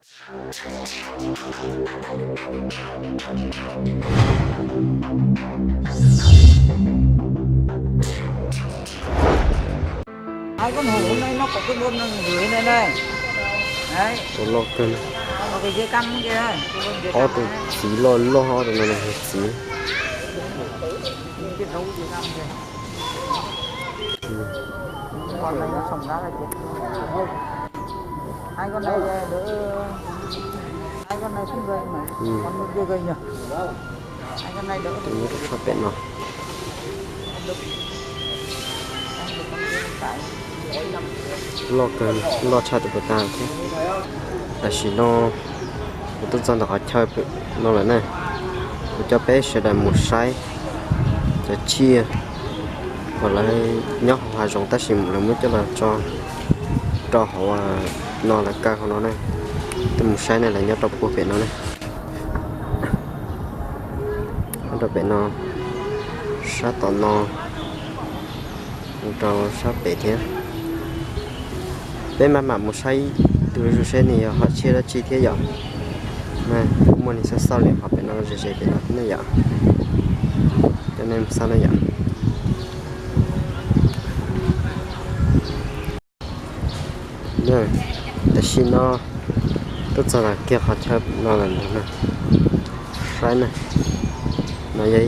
Ai, koj mus hauv no, no kom koj ua no gửi này này. Đấy. Tus loj kawg. Có cái dây căng kia. Ob tug txiv loj loj, ob tug no yog txiv. Cái dấu dây căng kìa. Còn này nó sòng đá là chết. Hai con này đỡ, hai con này không gầy mà. Ừ. Con kia gầy nhỉ? Hai con này đỡ. Tus nyob rau sab pem no. Loj kawg, loj tshaj tus puas tas thiab. Tam sim no kuv tuaj txog ntawm qhov chaw no lawm na. Kuv coj peb sawv daws mus saib cov tsiaj uas lawv nyob hauv hav zoov tab sis lawv muab coj los tso rau hauv no lawv kaw hauv no na. Tuaj mus saib na, lawv nyob rau puag pem no na. Nyob rau pem no, sab tom no, rau sab pem thiab. Peb maj mam mus saib tus zuj zus seb nws yog hom tsiaj dab tsi thiab yom. Kuj muaj nws xauj xauj li qhov pem no, ze ze pem no thiab ne yom. Coj nej mus xauj na yom. Tam sim no tuaj txog kiag qhov chaw no lawm ntag na. Saib na, no yog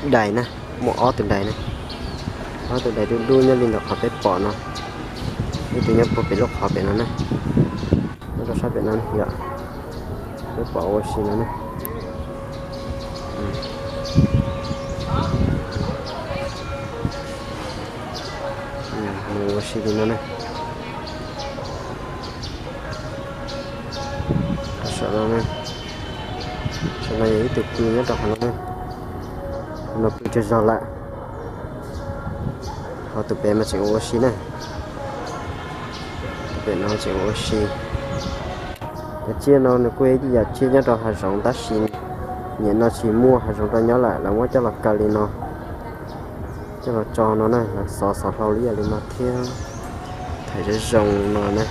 ib daim na, muaj ob tug daim na. Ob tug daim dub dub nyob li ntawm qhov peb pom no. Ib tug nyob puag pem lub qhov pem no na. Nyob rau sab pem no yom. Peb pom ua si no na. Mus ua si li no na. Saum no, saum no yog ib tug pw nyob rau qhov no na. Qhov no pw tsaug zog lawm. Ho tus pem mas tseem ua si na. Tus pem no tseem ua si. Cov tsiaj no nws kuj yog ib yam tsiaj nyob rau hav zoov tab sis nim no tsis muaj hav zoov rau nyob lawm, lawv muab coj los kaw li no, coj los tso no na, lawv xov xov hlau li yam li no thiab. Thaim zoo zoo no na,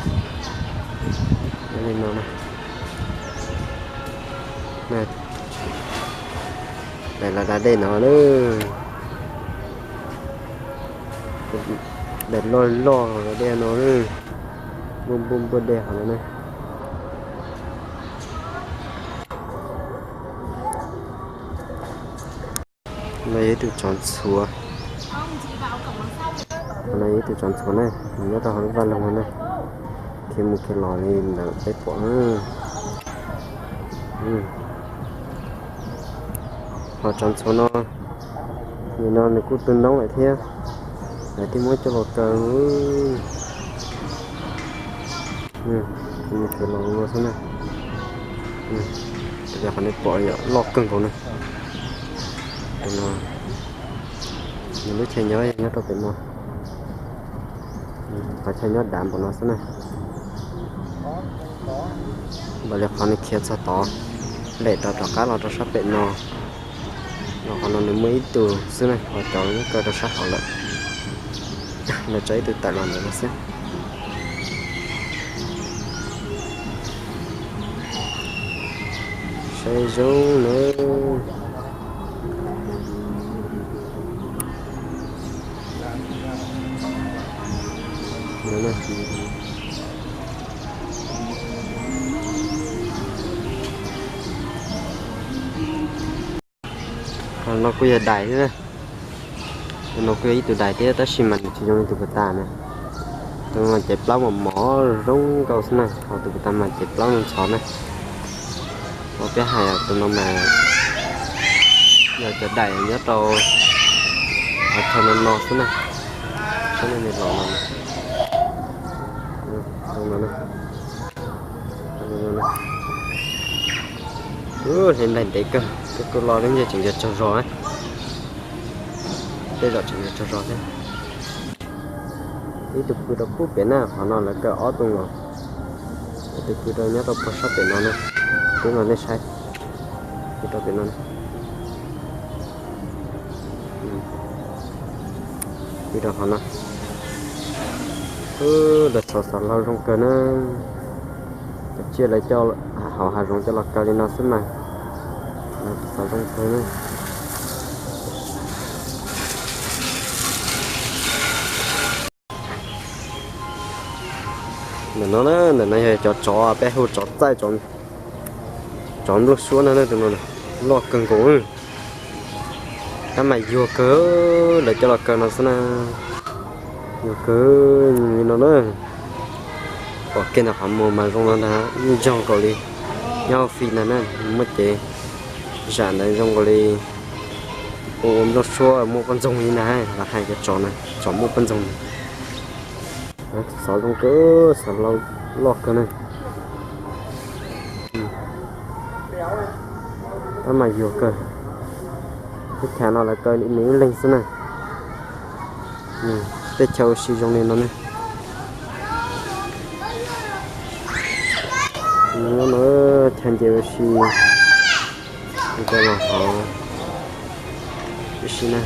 li no na. Daim los da dej no na. Daim loj loj los da dej no na. Npuaj npuaj npuaj dej hov no na. No yog ib tug tsov ntxhuav. No yog ib tug tsov ntxhuav na, nws nyob rau hauv lub vaj loog no na. Khiav mus khiav los li ntawd peb pom. Ho tsov ntxhuav no, nim no nws kuj tu noob lawm thiab, lawv thiaj muab coj los kaw. Khiav los no xwb na. Qhov nej pom yog loj kawg nkaus na. Tus no, nws lub chaw nyob nyob rau pem no. Qhov chaw nyob dav npaum no xwb na. Npaum li qhov nws khiav txog tod, lem rov rov qab los rau sab pem no. Los qhov no nws muaj ib tug xwb na, ho cov nyob kaw rau sab hauv lawm. Lawv tso ib tug tawm los ntawm no xwb. Saib zoo nawb. Qhov no kuj yog dais thiab na. Tus no kuj yog ib tug dais thiab tab sis mas nws tsis zoo li tus puas tas na. Tus no mas cev plaub mos mos zoo nkauj xwb na, ho tus puas tas mas cev plaub ntxhov na. Ho peb hais tus no mas yog cov dais nyob rau qhov chaw no no xwb na. Saib nej los no, hliv nplaig ntev kawg, tej kua lo lub ntsej tseem yuav tsaug zog, tej zaum tseem yuav tsaug zog thiab. Ib tug pw rau pub pem na, qhov no lawv kaw ob tug los. Ib tug pw rau nyob rau puag sab pem no na, peb mam nej saib. Pw rau pem no na. Pw rau qhov no. Lawv txhos xov hlau zoo kawg na. Cov Cia lawv coj hauv hav zoov coj los kaw li no xwb mas. Xov zoo kawg. Ntawm no na, ntawm no yog cov tsov peb hu tsov txaij, tsov nplooj suab no, tus no loj kawg nkaus. Tab mas yuag kawg, lawv coj los kaw no xwb na. Yuag kawg li no na. Pom kiag ntawm qhov muag mas zoo no ntag, yeej zoo nkaus li nyob hauv fij ntag na, muaj cev zam ntawd zoo nkaus li ua ua nplooj suab muaj poj ntxoog li ntag, los hais cov tsov na, tsov muaj poj ntxoog. Xov zoo kawg, xov loj kawg na. Tab mas yuag kawg. Teb chaws no lawv kaw li me ib leeg xwb na. Teb chaws ua si zoo li no ne. Nyob no chaw nce ua si, nce los hauv ua si na.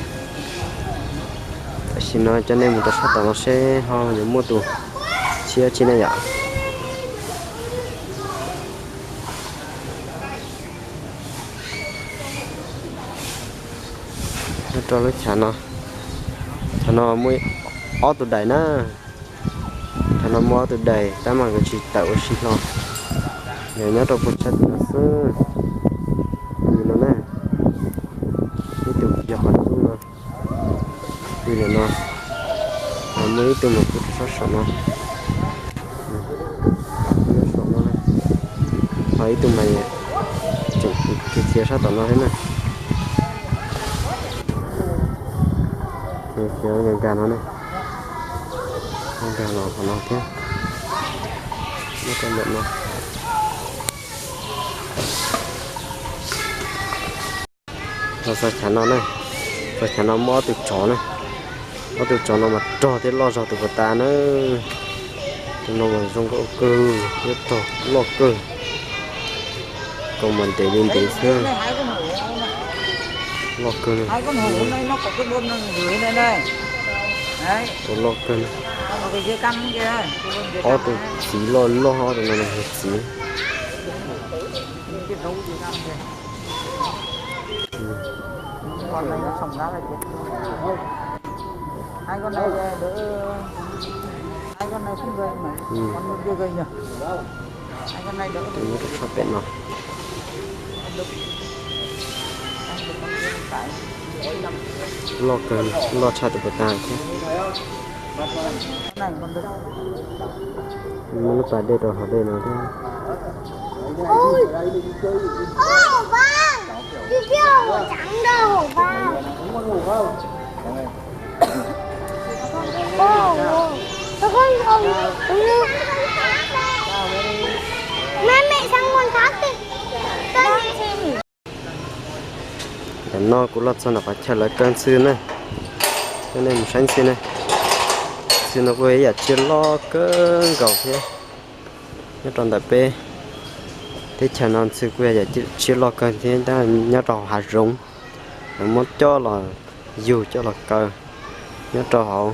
Tam sim no coj nej mus rau sab tom no seb ho yuav muaj tus tshiab tsi na yom. Nyob rau lub chav no, chav no muaj ob tug dais na. Chav no muaj ob tug dais tab mas nkawd tsis tawm ua si hlo, nkawd nyob rau puag tsab tim no xwb. Tus no na, ib tug yog qhov ntawm no, tus ntawm no, muaj ib tug mas kuj rau sab saum no, saum no, ho ib tug mas tseem khiav khiav sab tom no thiab na. Khiav khiav nkag nkag no ne, nkag los qhov no thiab, nyob rau ntawm no. Los txog chav no na, txog chav no muaj ob tug tsov na, ob tug tsov no mas rog thiab loj zog tus puas tas na. Tus no mas zoo nkauj kawg thiab rog loj kawg, kaus mas ntev li ntev xwb, loj kawg li. Tus loj kawg, ob tug txiv loj loj, ob tug no yog txiv. Tus nyob rau sab pem no loj kawg, loj tshaj tus puas tas thiab. Muaj lub pas dej rau hauv dej no thiab. Tam no kuv los txog ntawm qhov chaw lawv kaw ntxhw na, coj nej mus saib ntxhw na. Ntxhw no kuj yog ib yam tsiaj loj kawg nkaus thiab. Nyob rau ntawm peb teb chaws no ntxhw kuj yog ib yam tsiaj loj kawg thiab, tab nyob rau hauv hav zoov, lawv muab coj los yug coj los kaw nyob rau hauv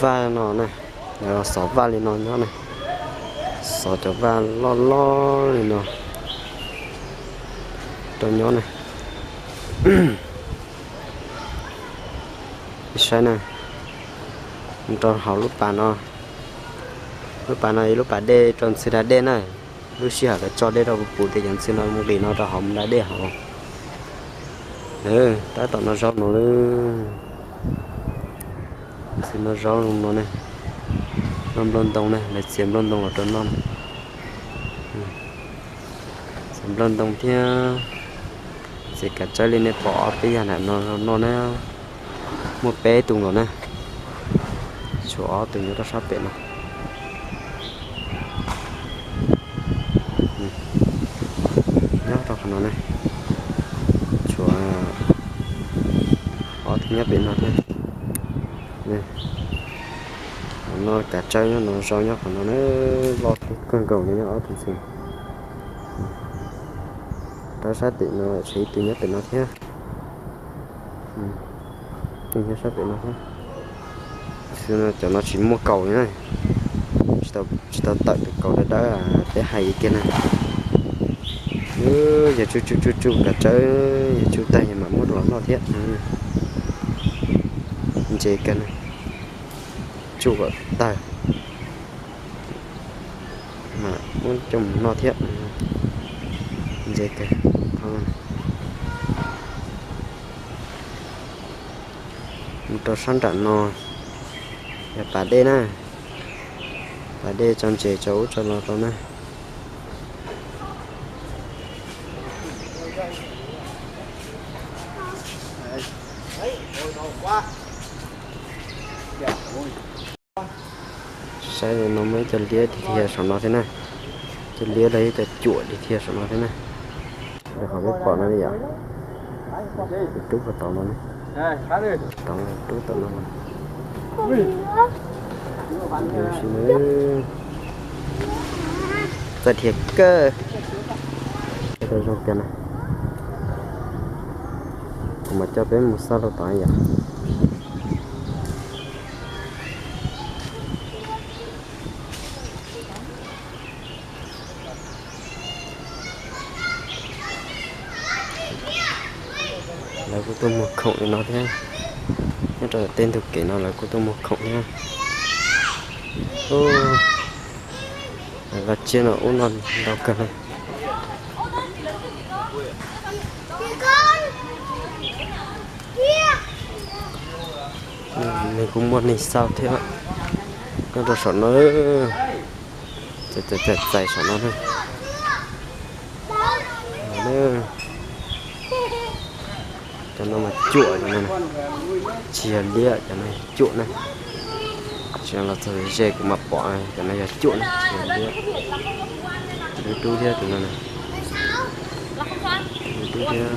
vaj no na, xov vaj li no nyob na, xov cov vaj loj loj li no rau nyob na. Saib na, rau hauv lub pas no, lub pas no yog lub pas dej rau ntxhw da dej na. Lub sij hawm lawv tso dej rau puv puv ces cov ntxhw no mus nqis no rau hauv mus da dej hauv. Tab tom noj zaub no lawm. Ntxhw noj zaub no ne, noj nplooj ntoo ne, lawv txiav nplooj ntoo los rau noj. Txiav nplooj ntoo thiab txiav kav tsawb li nej pom ob peb yam ntawm no noj na. Muaj peb tus nkaus na, tshuav ob tus nyob rau sab pem no. Nyob rau qhov no ne, tshuav ob tus nyob pem no thiab. No kav tsawb nyob no, zaub nyob qhov no na, loj kawg nkaus li ob tug ntxhw. Rau sab tim no tshuav ib tug nyob pem no thiab. Ib tug nyob sab pem no thiab. Xwb no cov no tsis muaj kaus li na, tsis Tsis tau tawm tus kaus dawb dawb peb hais kiag na. Yog tsuj tsuj tsuj tsuj kom tsawb, yog tsuj tag yog mam muab los noj thiab. Ntse kawg na, tsuj kom tag mam muab coj mus noj thiab. Ntse kawg. Mus rau sab nram no yog pas dej na, pas dej tso ntses tso ub tso no rau na. Saib no muaj ib co liab dhia saum no thiab na, cov liab los ib co cuam dhia saum no thiab na. Qhov peb pom no yom, rub puag tom no, tom rub tom no. Txawj dhia kawg. Zoo kawg na, kuv mam coj peb mus xauj rau tom yom. Lawv kuj tuaj muag khoom li no thiab, nyob rau tej ntug kev no lawv kuj tuaj muag khoom thiab. Lawv vaj tsiab no ub no ntau kawg li. Nws kuj muaj neeg xauj thiab, nyob rau saum no, txais txais saum no. Cov no mas cuam, cov no tsis yog liab, cov no yog cuam na. Tsis los txog ze kuv mam pom, cov no yog cuam na tsis yog liab. Dub dub thiab tus no, dub dub thiab.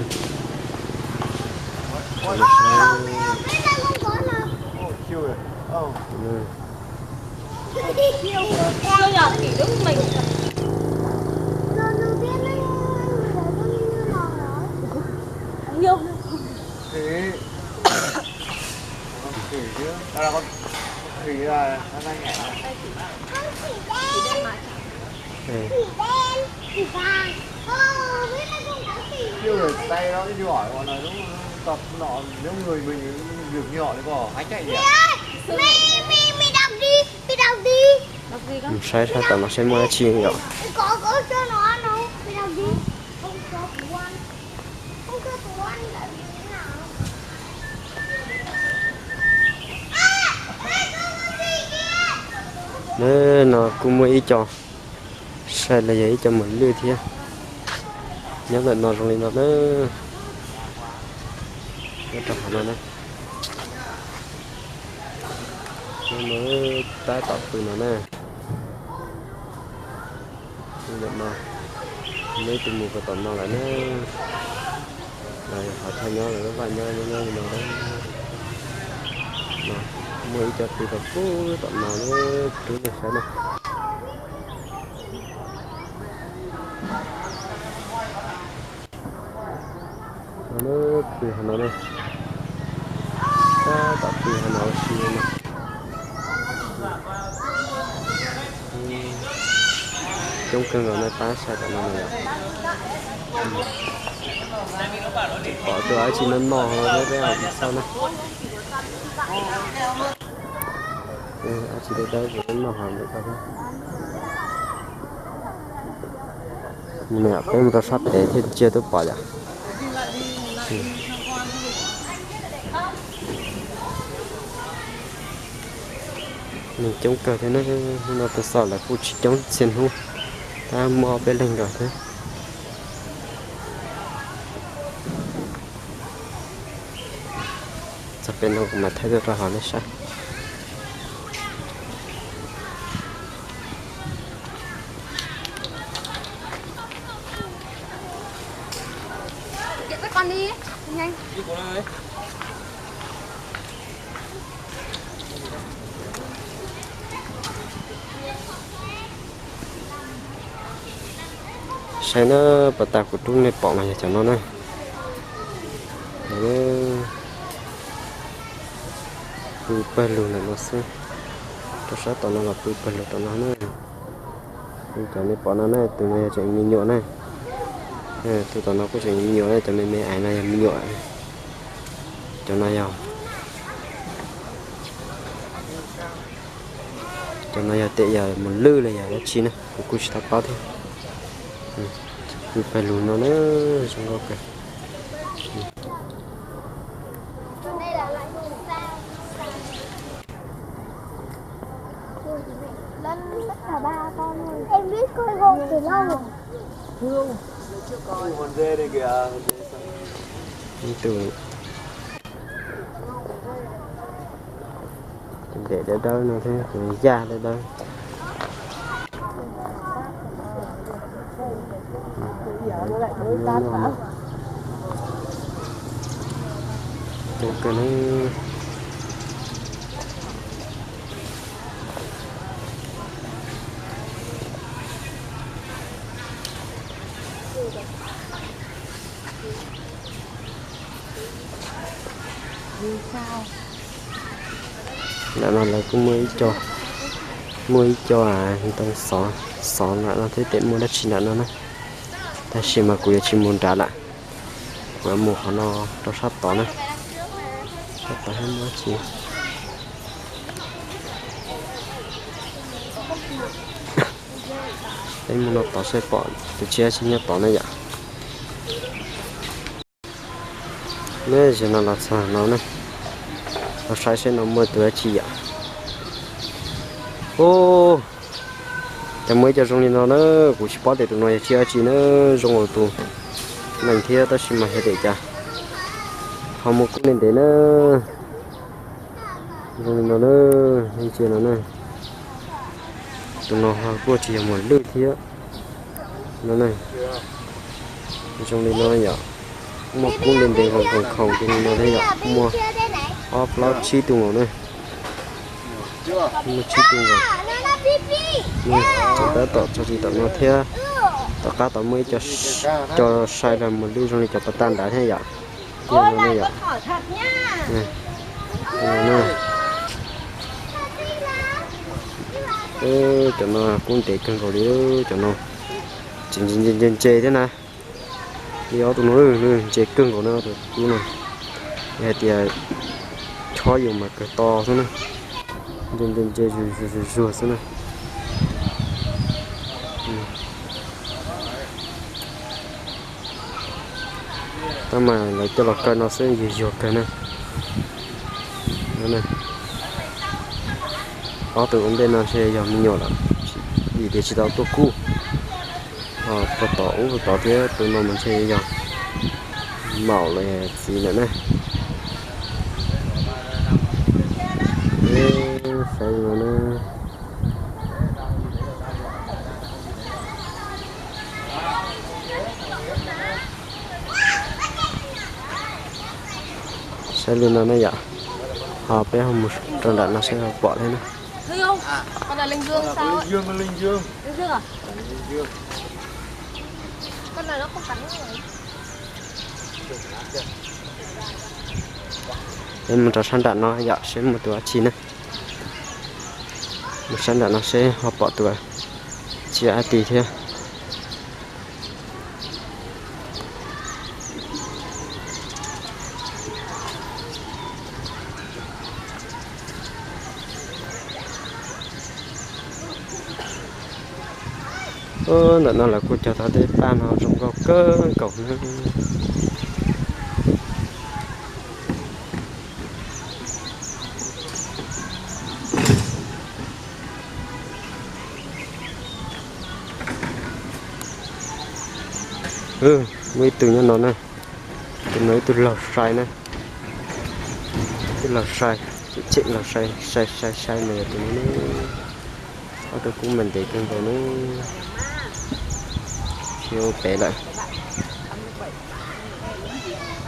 Mus saib sab tom no seb muaj dab tsi yom. No kuj muaj ib co, saib los yog ib co muas lwj thiab. Nyob ntawm no zoo li no na. Nyob rau hauv no na. Nyob no, tab tom pw no na. Ntawm no, muaj ib tug mus puag tom no lawm na. Los yog qhov chaw nyob lawv lub vaj nyob nyob nyob li no na. Muaj ib co pw rau puag tom no na, rub nej saib na. Pw hauv no na, tab tom pw hauv no ua si no. Coob kawg nkaus na, pab saib tom no na yom. Pom tus dab tsi noj noj hauv peb peb xauj na. Dab tsi dawb dawb noj hauv ntawm ko thiab. Mus na, peb mus rau sab pem thiaj ntsia twb pom yom. Neeg coob kawg thiab na, hnub no tuaj xauj lawv kuj tsis coob txhia hnub, tab muaj ob peb leeg nkaus thiab. Txog pem no kuv mam thaij tuaj rau hauv nej saib. Saib na, pas tas kuv rub nej pom mas yog cov no na. Pw pawg lug ntawm no xwb. Rau sab tom no los pw pawg lug tom no na. Cov nej pom no na, tus no yog tseem me nyuam na. Tus tom no kuj tseem me nyuam na, cov me me ais no yog me nyuam. Cov no yog, cov no yog tias yog mus lwj los yog dab tsi na, kuv kuj tsis tau paub thiab. Pw pawg lug no na, zoo nkauj kawg. Ib tug npem dawb dawb no thiab tus yaj dawb dawb. Zoo kawg na. Nram no lawv kuj muaj ib co, muaj ib co ntoo xov, xov nram no thiab, tes muaj dab tsi nram no na. Tab sis mas kuv yuav tsis mus nrad lawm, kuv yuav mus qhov no rau sab tod na. Sab tod muaj dab tsi. Peb mus no tod saib pom tus tsiaj tsi nyob tod na yom. Neb zaum no los txog no na, los saib saib no muaj tus dab tsi yom. Ub, cas muaj ib co zoo li no na, kuv tsis paub tias tus no yog tsiaj dab tsi na, zoo ua tus neeg thiab tab sis mas yog tias cas ho muaj kub ntev ntev na. Zoo li no na, nej ntsia no na. Tus no ho kuj tsis yog muas lwj thiab no na. Zoo li no yom, muaj kub ntev ntev nkaus nkaus khoom zoo li no thiab yom, muaj ob plaub tsib tug nkaus na. Muaj tsib tug nkaus. Tseem tab tom txog tsis tom no thiab. Tom qab tod muaj ib co sai los muas lwj zoo li cov pas tag nrad thiab yom. Tiag no ne yom. Cov no kub ntev kawg nkaus li, cov no ntse ntse thiab na. Li ob tug no ntse kawg nkaus na, tus kub no. Yog hais tias chob yus mas kawg to xwb na. Ntse ntse ntse zuag zuag zuag xwb na. Tab mas lawv coj los kaw no xwb yuag yuag kawg na. Ob tug ua ntej no ntshe yog me nyuam lawm, vim tias tsis tau tuaj kub. Ho puag tom ub puag tod thiab tus no mas ntshe yog maum los txiv lawm na. Saib no na. Saib li no na yom. Ho peb ho mus rau nram no saib ho pom thiab na. Peb mus rau sab nram no yom, seb muaj tus dab tsi na. Mus sab nram no seb ho pom tus tsiaj dab tsi thiab. Ntawm no lawv kuj cog tau tej paj no zoo nkauj kawg nkaus na. Muaj ib tug nyob no na, tus no ib tug laug sai na, ib tug laug sai, tseem laug sai sai sai sai mas yog tus no na. Ob tug kub mas ntev kawg nkaus na. Khiav ua pem lawm.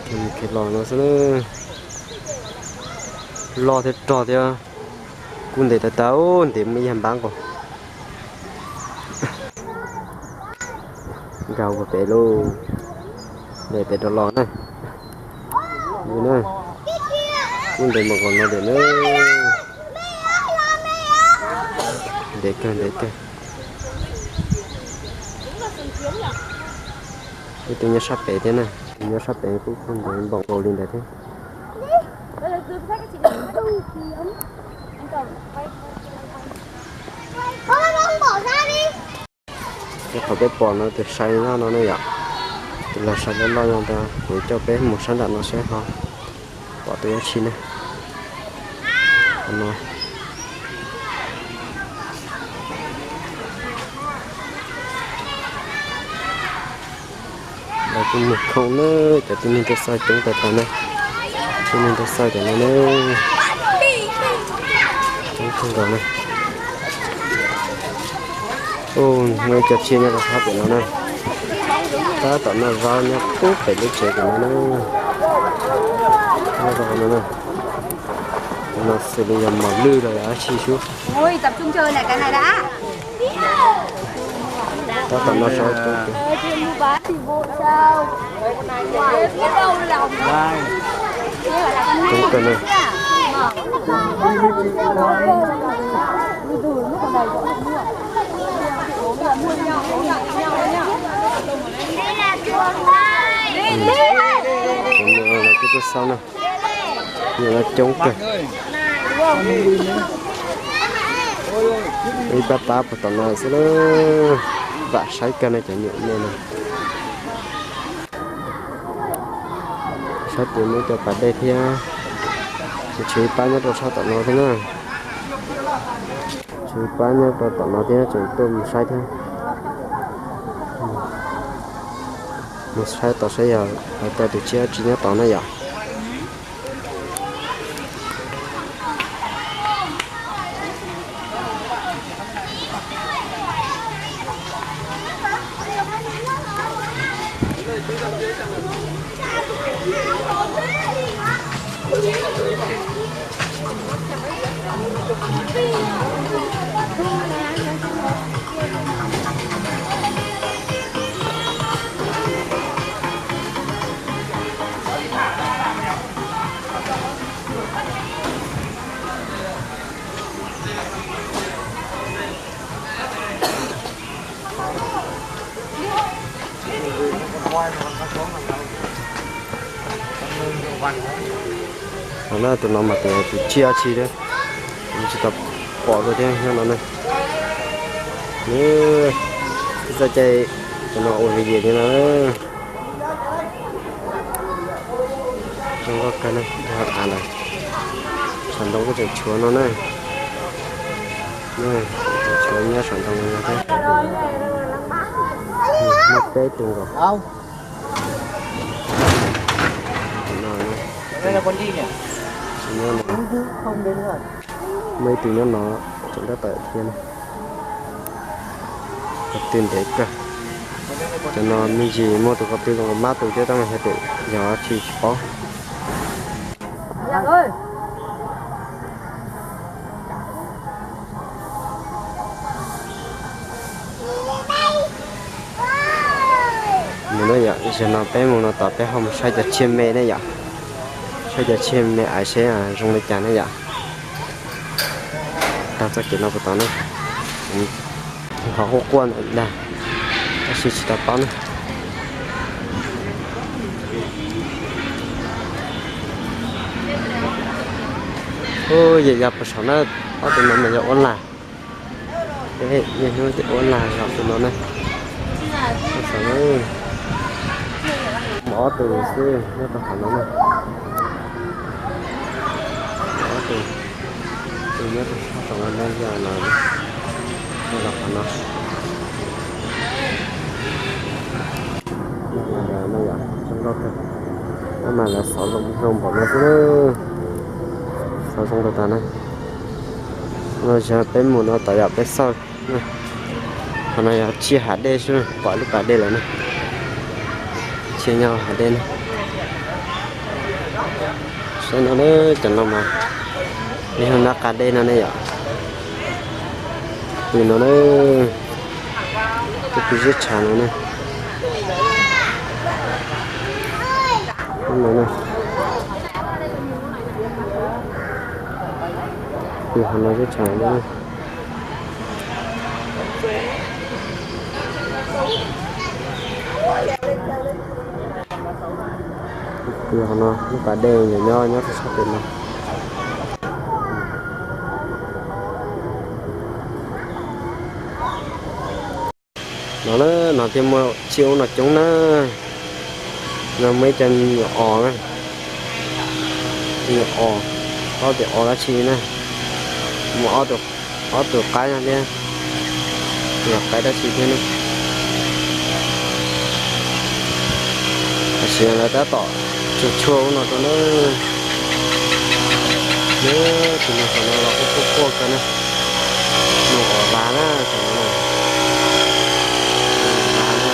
Khiav mus khiav los no xwb na. Loj thiab rog thiab. Kub ntev tas tas, ntev muaj ib yag npab nkaus. Nkag ua pem lauj. Ntev pem rov los na. Kub ntev mas nkaus no lawm na. Ntev kawg, ntev kawg. Ib tug nyob sab pem thiab na, tus nyob sab pem kuj kho ntev npaum nkaus li ntawd thiab. Ces qhov peb pom no tus sai no no ne yom, tus lag sai loj loj no ntag, kuv coj peb mus sab nram no seb ho pom tus dab tsi ne. Qhov no lawv kuj mus khoom na, cov tib neeg tuaj xauj coob tas tas na. Tib neeg tuaj xauj cov no na, coob kawg nkaus na. Ua, muaj ib co tsiaj nyob rau sab pem no na. Tab tom noj zaub nyob pub pem lub tsev pem no na. Nyob rau qhov no na. Qhov no xws li yog mos lwj los yog dab tsi sub. Tab tom noj zaub coob kawg. Coob kawg na. Kuv tuaj xauj na, nyuam no coob kawg. Ib pab tab puag tom no xwb na, vam saib kawg no cov nyuam me no. Sab tid muaj cov pas dej thiab, tseem tshuav ib pab nyob rau sab tom no thiab na. Tshuav ib pab nyob rau tom no thiab, tseem tuaj mus saib thiab. Mus saib tod saib yog tau tus tsiaj dab tsi nyob tod na yom. Qhov no tus no mas tus tsiaj dab tsi thiab, tsis tau pom dua thiab nyob no na. Ib txoj cai tus no ua video li no. Zoo nkauj kawg na, av lawm. Saum ntoo kuj tseem tshuav no na. Tseem tshuav nyob saum ntoo no thiab. Muaj peb tug nkaus. Muaj ib tug nyob no, tseem tab tom dhia na. Qhov twg ntev kawg. Cov no me ntsis muaj tus ko tw zoo nkaus mab tus thiab tab mas yog tias yog tsis tsis paub. Mus na yom, zaum no peb mus no tom peb ho mus saib cov tsiaj me ne yom. Saib cov tsiaj me aiv seb zoo li cas ne yom. Taag txoj kev no puas tau ne. Nqhov quaj quaj ntawm ntag, tab sis tsis tau paub ne. Ub, yam yog puag saum na, ob tug no mas yog ua lag. Peb niaj hnub tias ua lag zom tus no na. Puag saum na, muaj ob tug xwb nyob rau qhov no na. Muaj ob tug, tus nyob rau sab tom no na, yog no, nyob rau qhov no. Zoo nkauj kawg. Tab mas lawv xov zoo npaum no xwb na. Xov zoo tag tag na. No yog peb mus no tom yam peb xauj. Qhov no yog tsiaj hav dej xwb, pom lub pas dej lawm na. Tsiaj nyob hav dej na. Saib no na, cov no mas yog nab qa dej no ne yom. Pw no na, pw ziab tshav no na. Pw qhov no ziab tshav no na. Qhov no lub pas dej nyob nyob rau sab pem no. No na, no thiaj muaj tsiaj ub no coob na. No muaj ib co me nyuam os na, me nyuam os, ob tus os dab tsi na, muaj ob tus qaib no thiab, yog qaib dab tsi thiab na. Tam sim no lawv tab tom tsuag tshuaj ub no rau na. Tus no tom no los quaj quaj quaj kawg na. Nws uas vas na, tom no na. Vas na.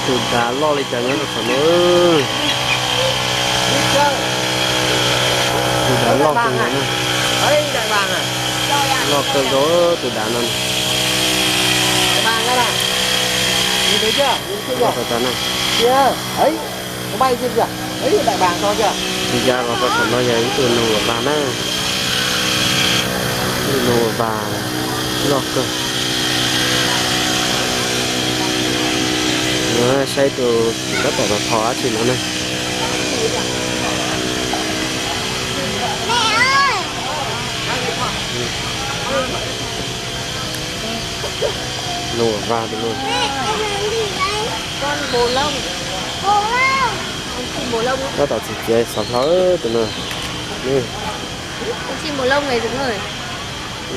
Tus dav loj li cas nyob rau saum no. Tus dav loj kawg nkaus na. Loj kawg nkaus tus dav no. Loj kawg tas na. Tsis ya los rau saum no yog ib tug nus uas vas na. Ib tug nus uas vas loj kawg. Saib tus tab tom thov dab tsi no ne. Nus uas vas tus no. Tab tom txiav txiav xov hlau tus no.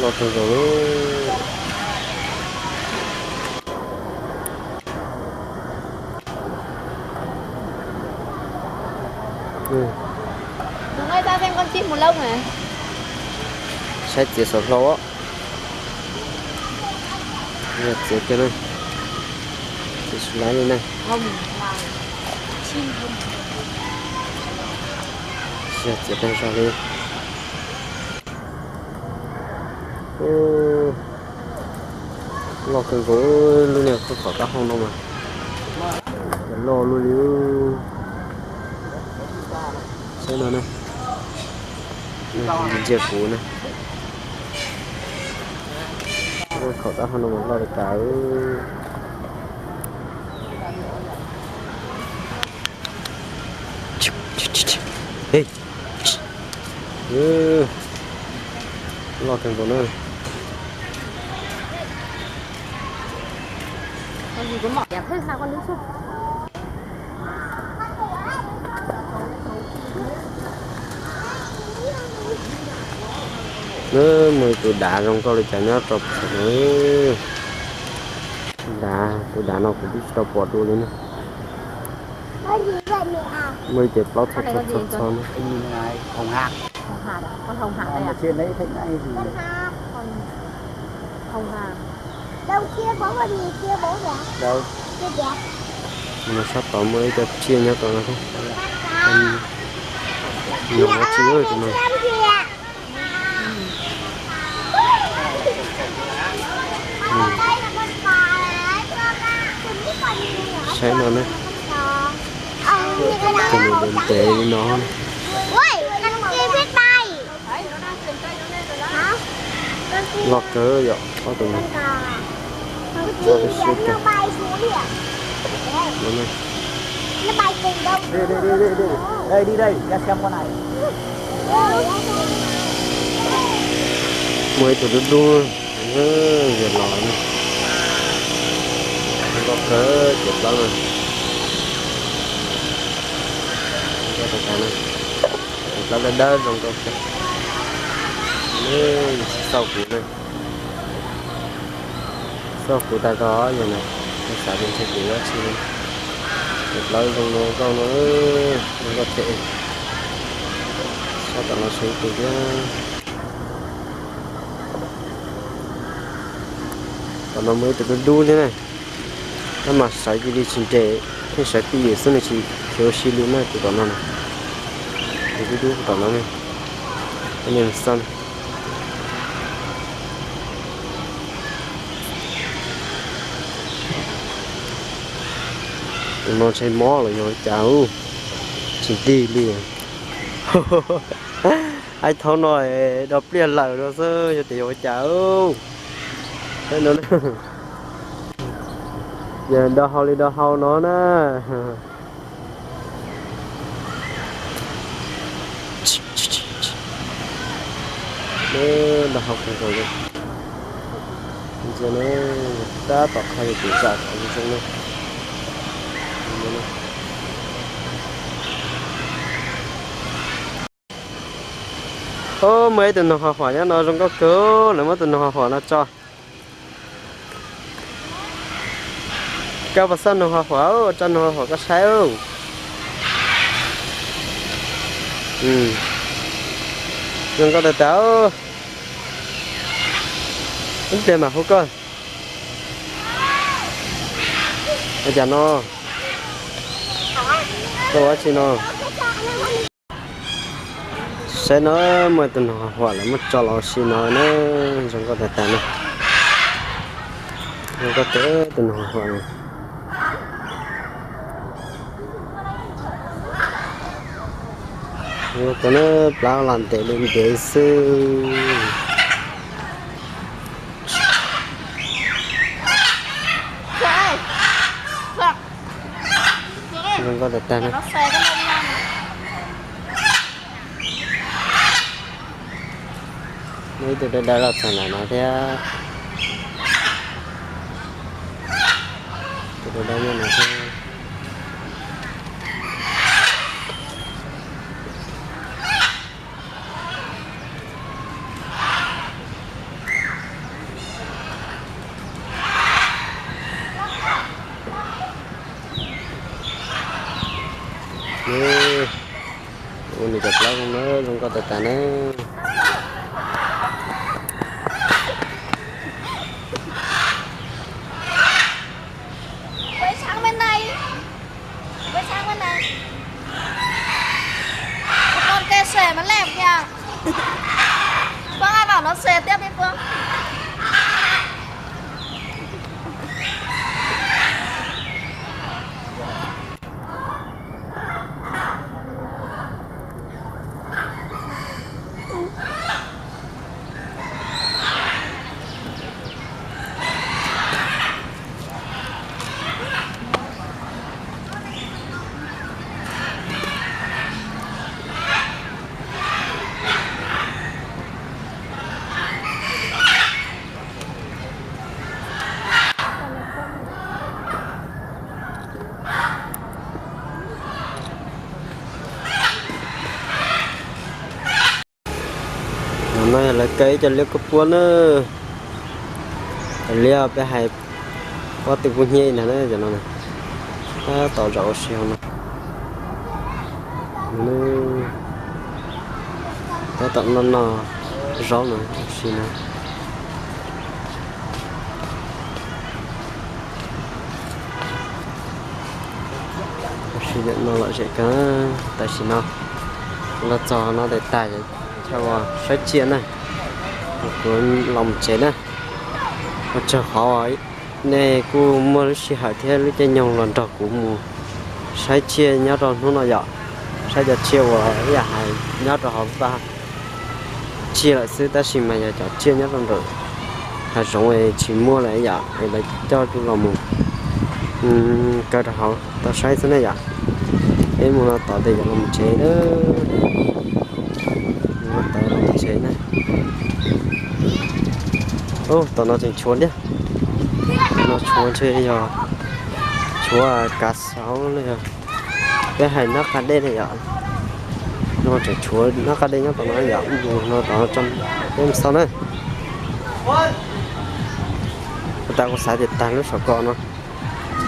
Loj kawg nkaus li. Saib txiav xov hlau. Yog txiav kiag na. Txiav tsis laib li na. Tsis yog txiav tag zog li. Loj kawg nkaus lub niag khaub khaum taub hau no mas. Loj luaj li. Saib no na. Ntsia kuv na. Khaum taub hau no mas loj li cas. Loj kawg nkaus na. Muaj ib tug dav zoo nkauj li cas nyob rau pem no. Dav, tus dav no kuv twb tsis tau pom dua li na. Muaj ib ce plaub txho txho txho no. Sab tod muaj ib co tsiaj nyob rau no thiab. Yog dab tsi tus no. Saib no ne. Tus nws ntev ntev li no. Loj kawg yom, ob tug no. Loj tib si kawg. Muaj ib tug dub dub, yog los ne. Loj kawg ces plaub no. Ces plaub dawb dawb zoo rau kawg. Xauj kuv ne. Xauj kuv tag zog yog na, xav tias ntshe kuv yuav tsis, ces plaub zoo no nkauj no, zoo nkauj thiab. Sab tom no tshuav ib tug thiab. Tom no muaj ib tug dub dub thiab na. Tab mas sawv cia li tsis nres, pheej sawv twj ywm xwb nws tsis khiav ua si li na tus tom no na. Tus dub dub tom no ne, nej xauj. Tus no ntshe mob los yog ua cas, tsis dig li. Ib thaum no do pliaj lawm no xwb, yog tias yog ua cas. Yog do hau li do hau no na. Do hau kawg nkaus li. Tab tom qhia yus tus zam kom zoo zoo na. Muaj ib tug noog hau huam nyob no zoo nkauj kawg, lawv muab tus noog hau huam no tso. Koj puas xauj noog hau huam, tso noog hau huam koj saib. Zoo nkauj tas tas. Ib pliag mam hu koj. Ua cas no? Koj ua dab tsi no? Saib no, muaj tus noog hau huam lawv muab tso los ua si no na, zoo nkauj tas tas na. Zoo nkauj tiag tus noog hau huam no. Zoo nkauj na, plab los ntev li ntev xwb. Zoo nkauj tas tas na. Muaj ib tug dawb dawb los txog ntawm no thiab. Tus dawb dawb nyob no thiab. Ua nws cov plaub zoo na, zoo nkauj tas tas na. Ua tshaav me neeg, ua tshaav me neeg, ua kon ke se mas lej kiag, poob ab vam no se tiab peb poob. No no yog lawv kaw ib co liab kuab puab na. Cov liab peb hais pob tw kub hnyiab ntag na, cov no tab tom zaum ua si hauv no. Tab tom noj noj zaub no ua si no. Ua si no lom zem kawg. Tam sim no los txog no tes tag, chaw uas saib tsiaj na, kuv los mus tsev na. Ua tsaug qhov nej kuj muaj lub sij hawm thiab lub caij nyoog los nrog kuv mus saib tsiaj nyob rau hnub no yom. Saib cov tsiaj uas ib yam hais nyob rau hauv vaj tsiaj lawm xwb, tab sis mas yog cov tsiaj nyob rau nram hav zoov es tsis muaj lawm yom, es lawv coj kuv los mus kaw rau hauv tau saib xwb na yom. Peb mus no tod tes yuav los tsev na. Mus no tod los tsev na. Ub, tom no tseem tshuav thiab. No tshuav ntshe yog tshuav kav xauv los yog peb hais nab qa dej ne yom. No tseem tshuav nab qa dej nyob tom no yom. Mus no tod peb mus xauj na. Ua tas kuv xav tias tag lub saum ko no,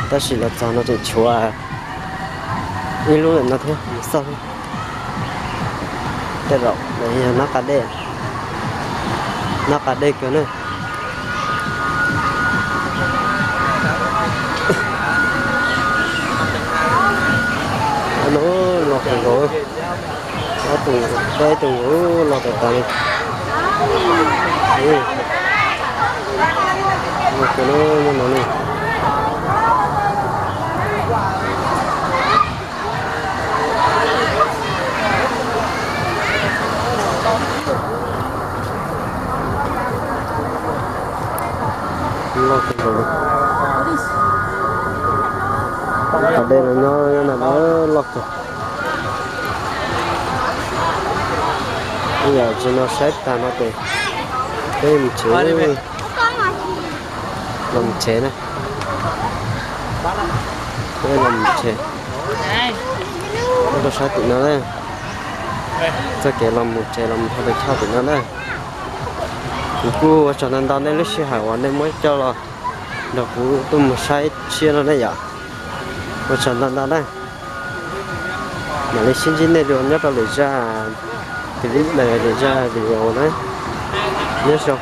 tab sis los txog no tseem tshuav ib lub ntawm no thiab, mus xauj. Tej zaum yog nab qa dej, nab qa dej kawg na. No los kawg nkaus. Ob tug, peb tug los tas tas li. Ua kiag lub nyob no ne. Loj kawg nkaus li. Qhov dej no nyob nyob no loj kawg. Ib yam tsis no saib tag no ces peb mus tsev, los mus tsev na. Peb los mus tsev, tuaj saib tim no na. Txoj kev los mus tsev los mus dhau pes choj tim no na. Kuv kuj ua tsaug ntau ntau nej lub sij hawm uas nej muab coj los nrog kuv tuaj mus saib tshiab no ne yom. Ua tsaug ntau ntau na. Mam li sib ntsib nej dua nyob rau lwm zaj clip, lwm zaj video na. Nyob zoo.